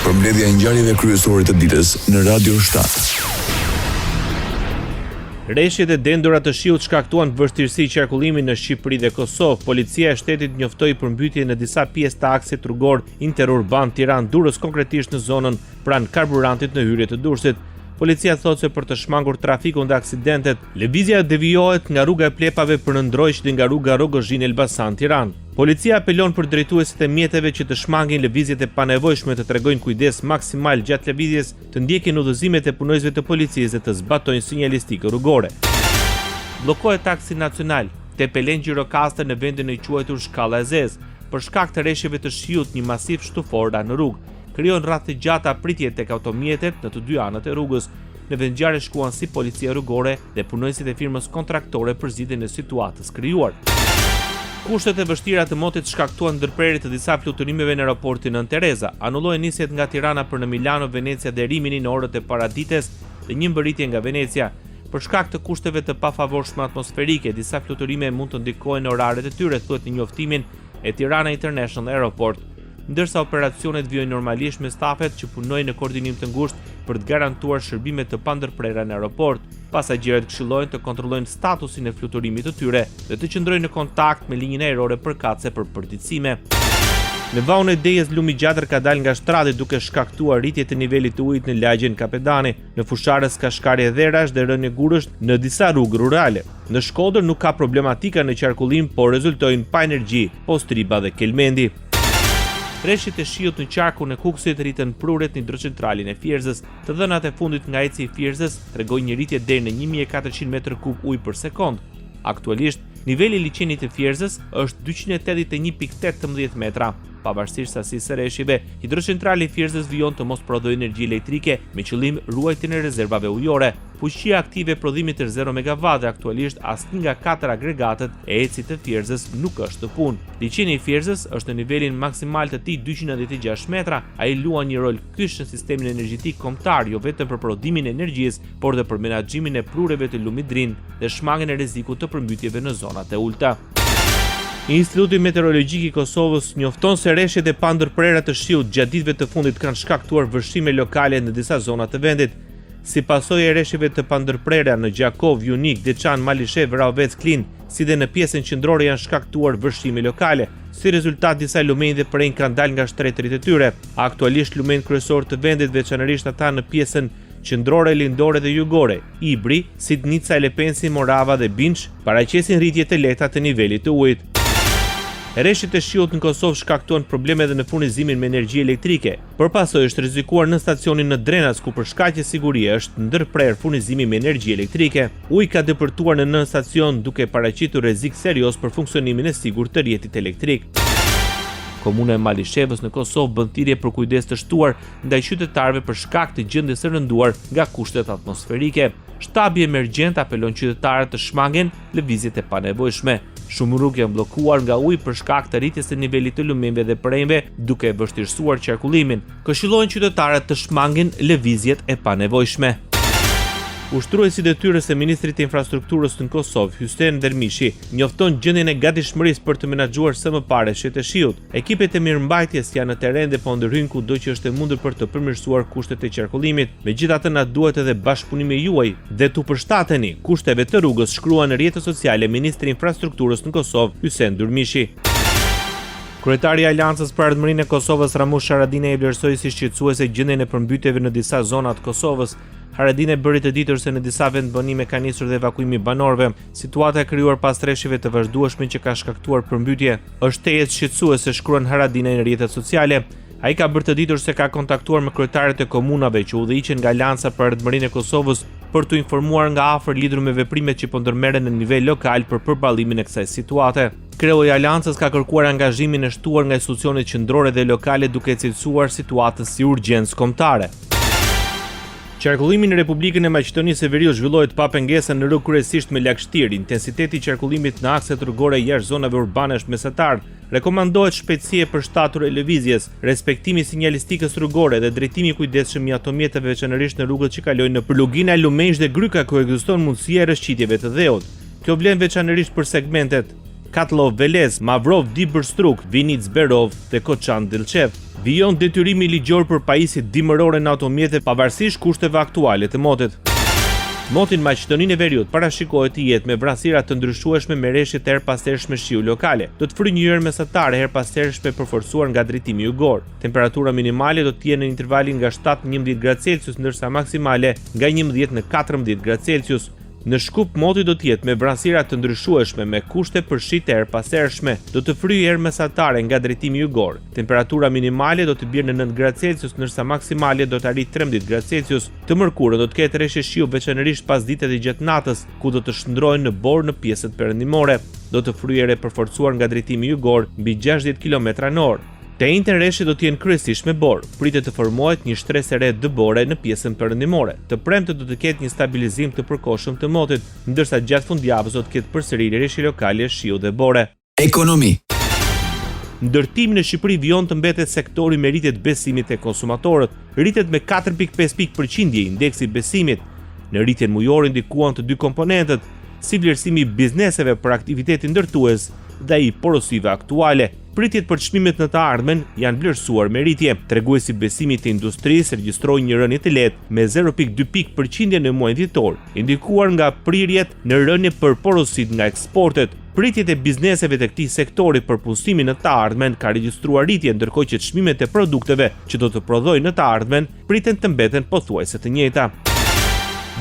Përmbledhja e ngjarjeve kryesore të ditës në Radio 7. Reshjet e dendura të shiut shkaktuan vështirësi qarkullimi në Shqipëri dhe Kosovë. Policia e shtetit njoftoi përmbytje në disa pjesë të aksit rrugor interurban Tiranë-Durrës, konkretisht në zonën pranë karburantit në hyrje të Durrësit. Policia thotë se për të shmangur trafikun dhe aksidentet, lëvizja devijohet nga rruga e Plepave për në Ndroq dhe nga rruga Rrogozhinë Elbasan Tiranë. Policia apelon për drejtuesit e mjeteve që të shmangin lëvizjet e panevojshme, të tregojnë kujdes maksimal gjatë lëvizjes, të ndjekin udhëzimet e punonjësve të policisë dhe të zbatojnë sinjalistikën rrugore. Bllokohet aksi nacional, Tepelenë-Gjirokastër në vendin e quajtur Shkalla e Zezë. Për shkak të reshjeve të shiut, një masiv shtufor ra në rrugë. Krijon radhë të gjata pritje tek automjetet në të dy anët e rrugës. Në vendngjarje shkuan si policia rrugore dhe punonjësit e firmës kontraktore për zgjidhjen e situatës krijuar. Kushtet e vështira të motit shkaktuan ndërprerje të disa fluturimeve në aeroportin Nënë Tereza. Anullohen nisjet nga Tirana për në Milano, Venecia dhe Rimini në orët e paradites dhe një mbërritje nga Venecia. Për shkak të kushteve të pafavorshme atmosferike, disa fluturime mund të ndikohen në oraret e tyre, thuhet në njoftimin e Tirana International Airport. Ndërsa operacionet vijojnë normalisht me stafet që punojnë në koordinim të ngushtë për të garantuar shërbime të pandërprera në aeroport. Pasagjerët këshillohen të kontrollojnë statusin e fluturimit të tyre dhe të qëndrojnë në kontakt me linjën ajrore përkatëse për përditësime. Në Vaun e Dejës lumi Gjadër ka dalë nga shtrati duke shkaktuar rritje të nivelit të ujit në lagjen Kapedani. Në Fushë-Arrëz ka shkarje dherash dhe rënie gurësh në disa rrugë rurale. Në Shkodër nuk ka problematika në qarkullim, por rezultojnë pa energji Postriba dhe Kelmendi. Reshjet e shiut në qarkun e Kukësit rritën prurjet në hidrocentralin e Fierzës. Të dhënat e fundit nga HEC-i i Fierzës tregojnë një rritje deri në 1400 metër kub ujë për sekondë. Aktualisht, niveli i liqenit të Fierzës është 281.18 metra. Pavarësisht sasisë së reshjeve, hidrocentrali i Fierzës vijon të mos prodhojë energji elektrike me qëllim ruajtjen e rezervave ujore. Fuqia aktive e prodhimit është zero megavat dhe aktualisht asnjë nga katër agregatet e HEC-it të Fierzës nuk është në punë. Liqeni i Fierzës është në nivelin maksimal të tij 296 metra. Ai luan një rol kyç në sistemin energjetik kombëtar, jo vetëm për prodhimin e energjisë, por dhe për menaxhimin e prurjeve të lumit Drin dhe shmangien e rrezikut të përmbytjeve në zonat e ulëta. Instituti Meteorologjik i Kosovës njofton se reshjet e pandërprera të shiut gjatë ditëve të fundit kanë shkaktuar vërshime lokale në disa zona të vendit. Si pasojë e reshjeve të pandërprera në Gjakovë, Junik, Deçan, Malishevë, Rahovec, Klinë, si dhe në pjesën qendrore janë shkaktuar vërshime lokale. Si rezultat disa lumenj dhe përrenj kanë dalë nga shtretërit e tyre. Aktualisht lumenjtë kryesorë të vendit, veçanërisht ata në pjesën qendrore, lindore dhe jugore, Ibri, Sitnica, Lepenci, Morava dhe Binç, paraqesin rritje të lehta të nivelit të ujit. Reshjet e shiut në Kosovë shkaktuan probleme edhe në furnizimin me energji elektrike. Për pasojë është rrezikuar nënstacioni në Drenas ku për shkaqe sigurie është ndërprerë furnizimi me energji elektrike. Uji ka depërtuar në nënstacion duke paraqitur rrezik serioz për funksionimin e sigurt të rrjetit elektrik. Komuna e Malishevës në Kosovë bën thirrje për kujdes të shtuar ndaj qytetarëve për shkak të gjendjes së rënduar nga kushtet atmosferike. Shtabi emergjent apelon qytetarët të shmangin lëvizjet e panevojshme. Shumë rrugë janë bllokuar nga uji për shkak të rritjes së nivelit të lumenjve dhe përrenjve, duke vështirësuar qarkullimin. Këshillohen qytetarët të shmangin lëvizjet e panevojshme. Ushtruesi i detyrës së ministrit të Infrastrukturës në Kosovë, Hysen Dërmishi, njofton gjendjen e gatishmërisë për të menaxhuar sa më parë reshjet e shiut. Ekipet e mirëmbajtjes janë në terren dhe po ndërhyjnë kudo që është e mundur për të përmirësuar kushtet e qarkullimit. Megjithatë na duhet edhe bashkëpunimi juaj dhe t'u përshtateni kushteve të rrugës, shkruan në rrjetet sociale ministri i Infrastrukturës në Kosovë, Hysen Durmishi. Kryetari i Aleancës për Ardhmërinë e Kosovës, Ramush Haradinaj e vlerësoi si shqetësuese gjendjen e përmbytjeve në disa zona të Kosovës. Haradinaj bëri të ditur se në disa vendbanime ka nisur dhe evakuimi i banorëve. Situata e krijuar pas reshjeve të vazhdueshme që ka shkaktuar përmbytje është tejet shqetësuese, shkruan Haradinaj në rrjetet sociale. Ai ka bërë të ditur se ka kontaktuar me kryetarët e komunave që udhëhiqen nga Aleanca për Ardhmërinë e Kosovës për t'u informuar nga afër lidhur me veprimet që po ndërmerren në nivel lokal për përballimin e kësaj situate. Kreu i Aleancës ka kërkuar angazhimin e shtuar nga institucionet qendrore dhe lokale duke e cilësuar situatën si urgjencë kombëtare. Qarkullimi në Republikën e Maqedonisë së Veriut zhvillohet pa pengesa në rrugë kryesisht me lagështirë. Intensiteti i qarkullimit në akset rrugore jashtë zonave urbane është mesatar. Rekomandohet shpejtësi e përshtatur e lëvizjes, respektimi i sinjalistikës rrugore dhe drejtimi i kujdesshëm i automjeteve veçanërisht në rrugët që kalojnë nëpër lugina lumenjsh dhe gryka ku ekziston mundësia e rrëshqitjeve të dheut. Kjo vlen veçanërisht për segmentet. Katllovë Veles, Mavrovë Dibër Strugë, Vinicë Berovë dhe Koçan Dellçevë. Vijon detyrimi ligjor për pajisjet dimërore në automjete pavarësisht kushteve aktuale të motit. Moti në Maqedoninë e Veriut parashikohet të jetë me vranësira të ndryshueshme me reshje të herëpashershme shiu lokale. Do të fryjë një erë mesatare e herëpashershme e përforcuar nga drejtimi jugor. Temperatura minimale do të jenë në intervalin nga 7 në 11 gradë Celsius, ndërsa maksimale nga 11 në 14 gradë Celsius. Në Shkup moti do të jetë me vranësira të ndryshueshme me kushte për shi të herëpashershme. Do të fryjë erë mesatare nga drejtimi jugor. Temperatura minimale do të bjerë në 9 gradë Celsius, ndërsa maksimale do të arrijë 13 gradë Celsius. Të mërkurën do të ketë reshje shiu veçanërisht pasdite dhe gjatë natës, ku do të shndërrohen në borë në pjesët perëndimore. Do të fryjë erë e përforcuar nga drejtimi jugor mbi 60 kilometra në orë. Të enjten reshjet do të jenë kryesisht me borë. Pritet të formohet një shtresë e re dëbore në pjesën perëndimore. Të premten do të ketë një stabilizim të përkohshëm të motit, ndërsa gjatë fundjavës do të ketë përsëri reshje lokale shiu dhe bore. Ekonomi. Ndërtimi në Shqipëri vijon të mbetet sektori me rritje të besimit te konsumatorët. Rritet me 4.5 pikë përqindje indeksi i besimit. Në rritjen mujore ndikuan të dy komponentët, si vlerësimi i bizneseve për aktivitetin ndërtues dhe ai i porosive aktuale. Pritjet për çmimet në të ardhmen janë vlerësuar me rritje. Treguesi i besimit të industrisë regjistroi një rënie të lehtë me 0.2 pikë përqindje në muajin dhjetor, i ndikuar nga prirjet në rënie për porositë nga eksportet. Pritjet e bizneseve të këtij sektori për punësimin në të ardhmen ka regjistruar rritje, ndërkohë që çmimet e produkteve që do të prodhojnë në të ardhmen priten të mbeten pothuajse të njëjta.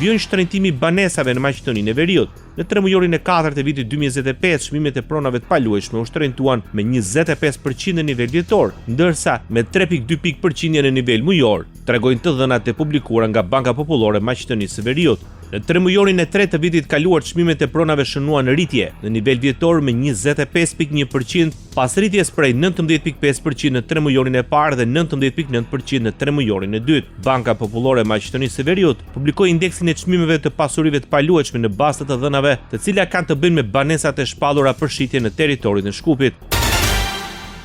Vijon shtrenjtimi i banesave në Maqedoninë e Veriut. Në tremujorin e katërt të vitit 2025, çmimet e pronave të paluajtshme u shtrenjtuan me 25% në nivel vjetor, ndërsa me 3.2 pikë përqindje në nivel mujor, tregojnë të dhënat e publikuara nga Banka Popullore e Maqedonisë së Veriut. Në tremujorin e tretë të vitit të kaluar çmimet e pronave shënuan rritje në nivel vjetor me 25.1% pas rritjes prej 19.5% në tremujorin e parë dhe 19.9% në tremujorin e dytë. Banka Popullore e Maqedonisë së Veriut publikoi indeksin e çmimeve të pasurive të paluajtshme në bazë të të dhënave, të cilat kanë të bëjnë me banesat e shpallura për shitje në territorin e Shkupit.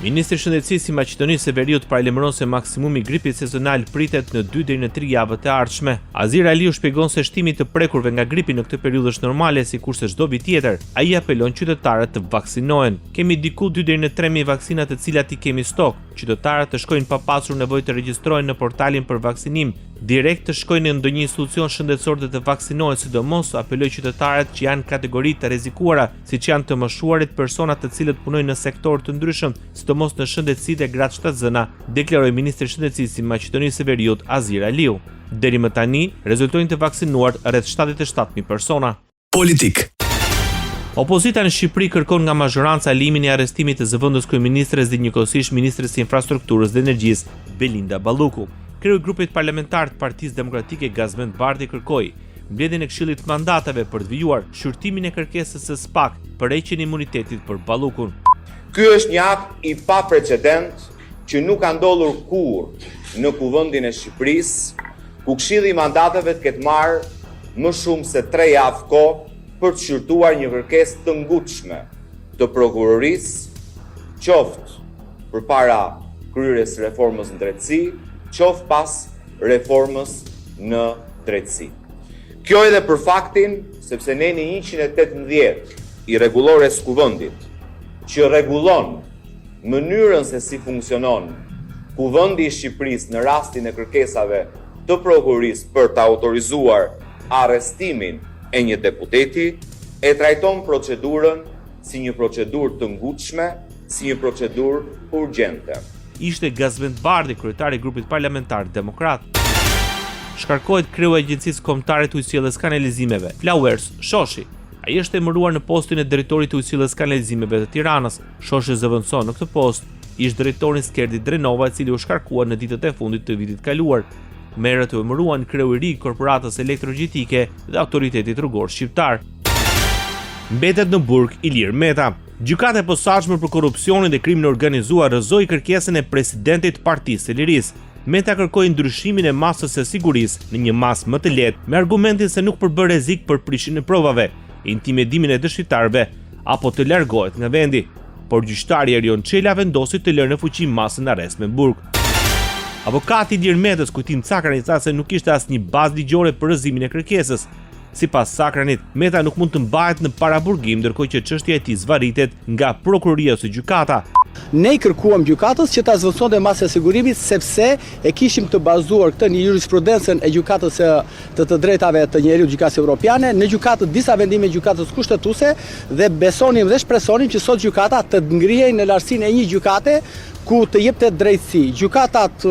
Ministri i Shëndetësisë i Maqedonisë së Veriut paralajmëron se maksimumi i gripit sezonal pritet në 2 deri në 3 javët e ardhshme. Azir Aliu shpjegon se shtimi i të prekurve nga gripi në këtë periudhë është normale sikurse çdo vit tjetër. Ai apelon qytetarët të vaksinohen. Kemi diku 2 deri në 3000 vaksina të cilat i kemi stok. Qytetarët të shkojnë pa pasur nevojë të regjistrohen në portalin për vaksinim, direkt të shkojnë në ndonjë institucion shëndetësor dhe të vaksinohen, sidomos apeloj qytetarët që janë kategori të rrezikuara, siç janë të moshuarit, personat të cilët punojnë në sektorë të ndryshëm, sidomos në shëndetësi dhe gratë shtatzëna, deklaroi ministri i Shëndetësisë i Maqedonisë së Veriut, Azir Aliu. Deri më tani, rezultojnë të vaksinuar rreth 77.000 persona. Politikë. Opozita në Shqipëri kërkon nga mazhoranca lejimin e arrestimit të zëvendës kryeministres dhe njëkohësisht ministres së Infrastrukturës dhe Energjisë, Belinda Balluku. Kreu i grupit parlamentar të Partisë Demokratike Gazmend Bardhi kërkoi mbledhjen e Këshillit të Mandateve për të vijuar shqyrtimin e kërkesës së SPAK për heqjen e imunitetit për Ballukun. Ky është një akt i paprecedent që nuk ka ndodhur kurrë në Kuvendin e Shqipërisë, ku Këshilli i Mandateve të ketë marrë më shumë se tre javë kohë për të shqyrtuar një kërkesë të ngutshme të prokurorisë, qoftë përpara kryerjes së reformës në drejtësi, qoftë pas reformës në drejtësi. Kjo edhe për faktin sepse neni 118 i rregullores së Kuvendit, që rregullon mënyrën se si funksionon Kuvendi i Shqipërisë në rastin e kërkesave të prokurorisë për të autorizuar arrestimin e një deputeti, e trajton procedurën si një procedurë të ngutshme, si një procedurë urgjente. Ishte Gazmend Bardhi, kryetari i grupit parlamentar demokrat. Shkarkohet kreu i Agjencisë Kombëtare të Ujësjellës Kanalizimeve, Flauers Shoshi. Ai është emëruar në postin e drejtorit të Ujësjellës Kanalizimeve të Tiranës. Shoshi zëvendëson në këtë post ish-drejtorin Skerdi Drenova, i cili u shkarkua në ditët e fundit të vitit të kaluar. Më herët u emëruan kreu i ri i Korporatës Elektroenergjetike dhe Autoritetit Rrugor Shqiptar. Mbetet në burg Ilir Meta. Gjykata e Posaçme për Korrupsionin dhe Krimin e Organizuar rrëzoi kërkesën e presidentit të Partisë së Lirisë. Meta kërkoi ndryshimin e masës së sigurisë në një masë më të lehtë, me argumentin se nuk përbën rrezik për prishjen e provave, intimidimin e dëshmitarëve apo të largohet nga vendi. Por gjyqtari Erion Çela vendosi të lërë në fuqi masën arrest me burg. Avokati i Ilir Metës, Kujtim Cakrani tha se nuk kishte asnjë bazë ligjore për rrëzimin e kërkesës. Sipas Cakranit, Meta nuk mund të mbahet në paraburgim ndërkohë që çështja e tij zvarritet nga prokuroria ose gjykata. Ne i kërkuam gjykatës që ta zvendësonte masën e sigurimit sepse e kishim të bazuar këtë në jurisprudencën e Gjykatës të të Drejtave të Njeriut Gjykatës Europiane, në gjykatë disa vendime Gjykatës Kushtetuese dhe besonim dhe shpresonim që sot gjykata të ngrihej në lartësinë e një gjykate ku të jepte drejtësi. Gjykatat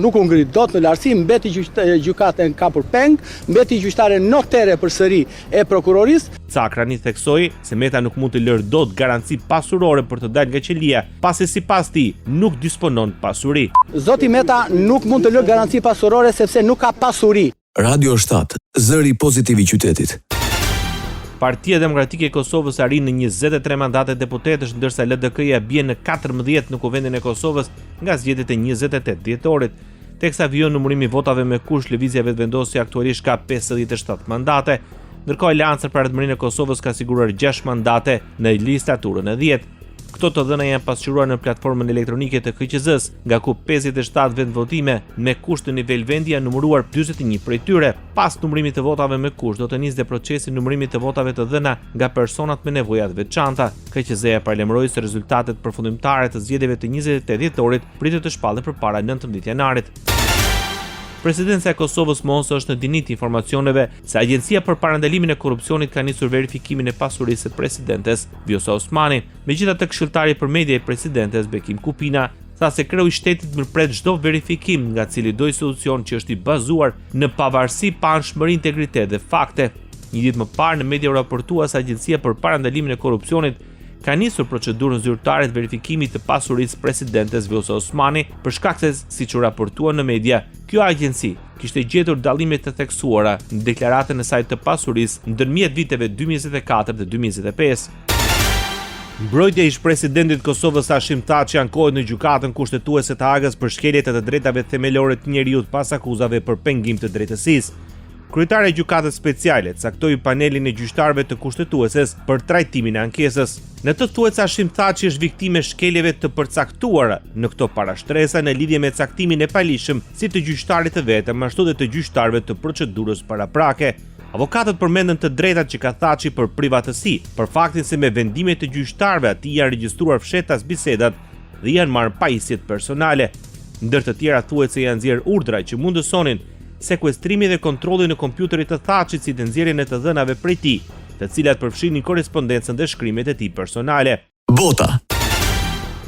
nuk u ngrit dot në lartësi, mbeti gjykatë e kapur peng, mbeti gjyqtare notere përsëri e prokurorisë. Cakrani theksoi se Meta nuk mund të lërë dot garanci pasurore për të dalë nga qelia, pasi sipas tij nuk disponon pasuri. Zoti Meta nuk mund të lërë garanci pasurore sepse nuk ka pasuri. Radio 7, zëri pozitiv i qytetit. Partia Demokratike e Kosovës arrin në 23 mandate deputetësh, ndërsa LDK-ja bie në 14 në Kuvendin e Kosovës nga zgjedhjet e 28 dhjetorit. Teksa vijon numërimi i votave me kusht, Lëvizja Vetëvendosje aktualisht ka 57 mandate, ndërkohë Aleanca për Ardhmërinë e Kosovës ka siguruar 6 mandate në legjislaturën e 10. Këto të dhëna janë pasqyruar në platformën elektronike të KQZ-së, nga ku 57 vendvotime me kusht në nivel vendi janë numëruar 41 prej tyre. Pas numërimit të votave me kusht do të nisë dhe procesi i numërimit të votave të dhëna nga personat me nevoja të veçanta. KQZ-ja paralajmëroi se rezultatet përfundimtare të zgjedhjeve të 28 dhjetorit pritet të shpallen përpara 19 janarit. Presidenca e Kosovës mohon se është në dijeni të informacioneve se Agjencia për Parandalimin e Korrupsionit ka nisur verifikimin e pasurisë së presidentes Vjosa Osmani. Megjithatë, këshilltari për media i presidentes Bekim Kupina tha se kreu i shtetit mirëpret çdo verifikim nga cilido institucion që është i bazuar në pavarësi, paanshmëri, integritet dhe fakte. Një ditë më parë në media u raportua se Agjencia për Parandalimin e Korrupsionit ka nisur procedurën zyrtare të verifikimit të pasurisë së presidentes Vjosa Osmani për shkak se, siç u raportua në media, kjo agjenci kishte gjetur dallime të theksuara në deklaratën e saj të pasurisë ndërmjet viteve 2024 dhe 2025. Mbrojtja e ish-presidentit të Kosovës Hashim Thaçi ankohet në Gjykatën Kushtetuese të Hagës për shkelje të të drejtave themelore të njeriut pas akuzave për pengim të drejtësisë. Kryetarja e Gjykatës Speciale caktoi panelin e gjyqtarëve të Kushtetueses për trajtimin e ankesës. Në të thuhet se Hashim Thaçi është viktimë e shkeljeve të përcaktuara në këto parashtresa në lidhje me caktimin e paligjshëm si të gjyqtarit të vetëm ashtu dhe të gjyqtarëve të procedurës paraprake. Avokatët përmendën të drejtat që ka Thaçi për privatësi, për faktin se me vendime të gjyqtarëve atij i janë regjistruar fshehtas bisedat dhe i janë marrë pajisjet personale. Ndër të tjera thuhet se janë nxjerrë urdhra që mundësonin sekuestrimin dhe kontrollin e kompjuterit të Thaçit si dhe nxjerrjen e të dhënave prej tij, të cilat përfshinin korrespondencën dhe shkrimet e tij personale. Bota.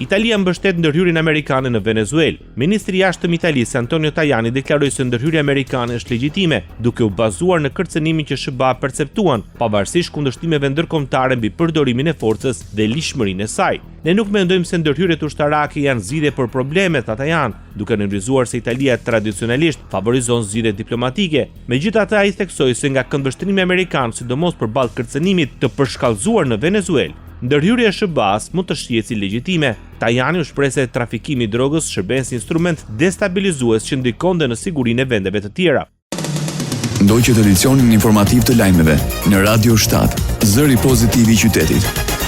Italia mbështet ndërhyrjen amerikane në Venezuelë. Ministri i Jashtëm i Italisë, Antonio Tajani, deklaroi se ndërhyrja amerikane është legjitime, duke u bazuar në kërcënimin që SHBA perceptuan, pavarësisht kundërshtimeve ndërkombëtare mbi përdorimin e forcës dhe ligjshmërinë e saj. Ne nuk mendojmë se ndërhyrjet ushtarake janë zgjidhje për problemet, tha Tajani, duke nënvizuar se Italia tradicionalisht favorizon zgjidhjet diplomatike. Megjithatë, ai theksoi se nga këndvështrimi amerikan, sidomos përballë kërcënimit të përshkallëzuar në Venezuelë, ndërhyrja e SHBA-së mund të shihet si legjitime. Tajani u shpreh se trafikimi i drogës shërben si instrument destabilizues që ndikon dhe në sigurinë e vendeve të tjera. Ndoqët edicionin informativ të lajmeve në Radio 7, zëri pozitiv i qytetit.